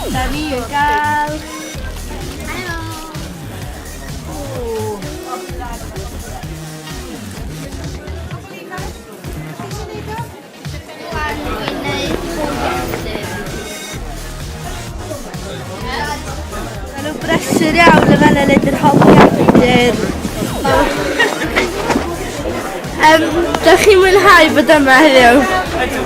Da ni yn gael... Maen nhw'n brysur iawn yn fanna wneud yr holiadur. Um, dych chi'n mwynhau bod yma heddiw? Ydw.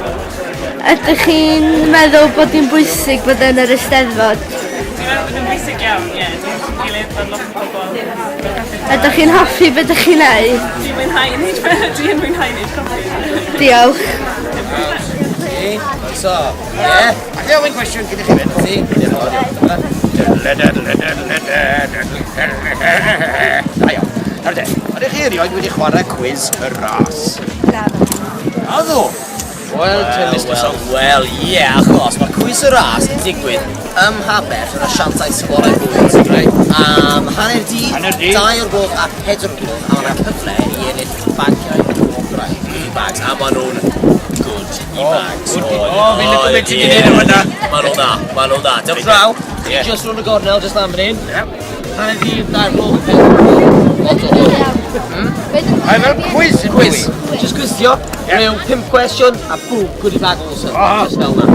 Ydych chi'n meddwl bod hi'n bwysig bod yn yr Eisteddfod? Dwi'n meddwl bod yn bwysig iawn, ie. Dwi'n rili bod lot o bobl. Ydych chi'n hoffi beth ydych chi'n neud? Dwi'n mwynhau neud dwi'n mwynhau neud coffi. Diolch. So, ie. Ac i ofyn cwestiwn cyn i chi fynd. Ti? Da iawn. Nawr te, ydych chi erioed wedi chwarae cwiz y ras? Na. Naddo? Wel, te, Mr South. Wel, ie, achos mae cwis y ras yn digwydd ym Mhabell yn asiantaeth safonau bwyd. Reit. Am hanner dydd, Hanner dydd. 2 o'r gloch a 4 o'r gloch, a mae 'na cyfle i ennill bagiau o wobrau, goodie bags, a maen nhw'n good i bags. Good O, fi'n lico beth ti 'di neud yn fan'na. Maen nhw'n dda, maen nhw'n dda. Dewch draw, Ie. just rownd y gornel, just lan fan hyn. Ie. Hanner dydd, 2 o'r gloch, 4 o'r gloch. Lot o hwyl. Mae fel quiz yn Quiz. Just gwistio, Ie. rhyw 5 cwestiwn, a boom, goodie bag awesome. Oh. Just fel na.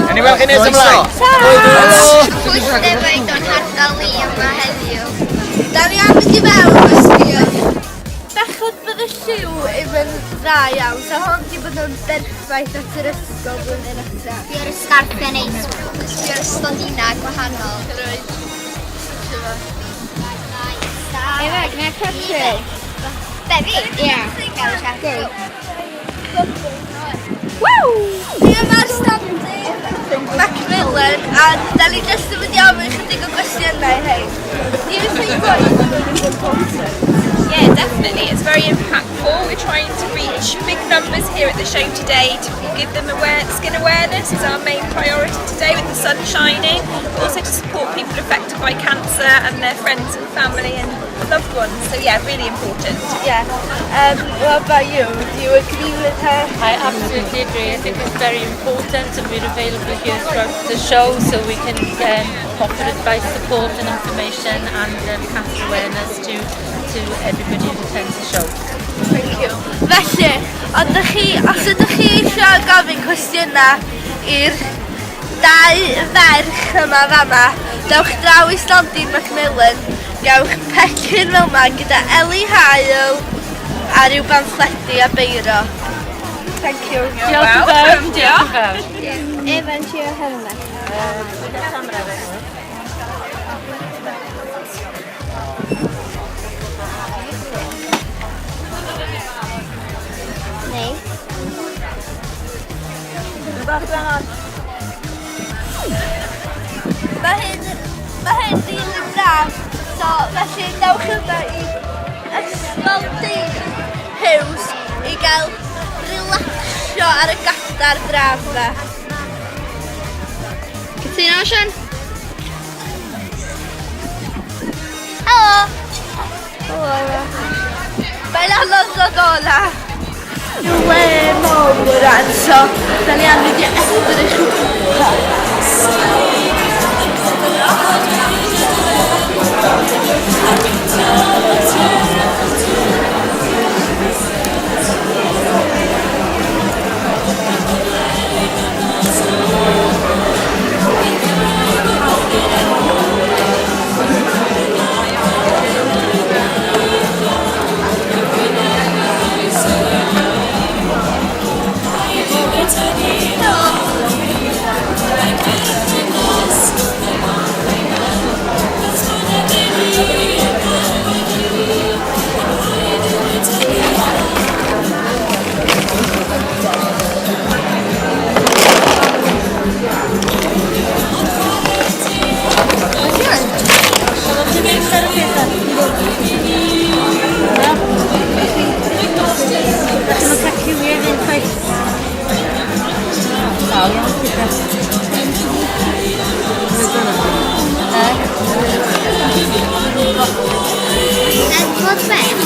Yn i weld chi nes ymlaen. Pwll defaid o'n hardal i yma heddiw. Da ni am mynd i mewn y sbio. Bechod bydd y lliw ddim yn dda iawn, so hon di bod yn berffaith at yr ysgol blwyddyn nesaf. Fi ar y sgarffiau neis, fi ar y stondina gwahanol. Efa, gwna caffi. Be fi? Ie. Gael chat. Go. Woo! Ni yma ar stondin Macmillan a da ni jyst yn mynd i ofyn chydig o gwestiynau i rhein. Do you think what you're doing is important? Yeah, definitely. It's very impactful. We're trying to reach big numbers here at the show today to give them aware, skin awareness is our main priority today with the sun shining, but also to support people affected by cancer and their friends and family and loved ones. So yeah, really important. Yeah. What about you? Do you agree with her? I absolutely agree. I think it's very important and we're available here throughout the show so we can offer advice, support and information and cancer awareness to everybody who attends the show. Thank you. Felly, ydych chi, os ydych chi eisiau gofyn cwestiynau i'r dau ferch yma fama, dewch draw i stondin Macmillan, gewch pecyn fel yma gyda eli haul a rhyw bamffledi a beiro. Thank you. Diolch yn fawr. Diolch yn fawr. Evan, trio helmet. Neu. Mae hyn, mae hyn rili braf. So, felly dewch yma i Ysgol David Hughes i gael relaxio ar y gadar braf yma. Cytuno, Sian? Helo! Helo. Mae'n anodd dod o na. Le mawr rwan, so da ni am mynd i edrych o gwmpas. Steddfod Beth?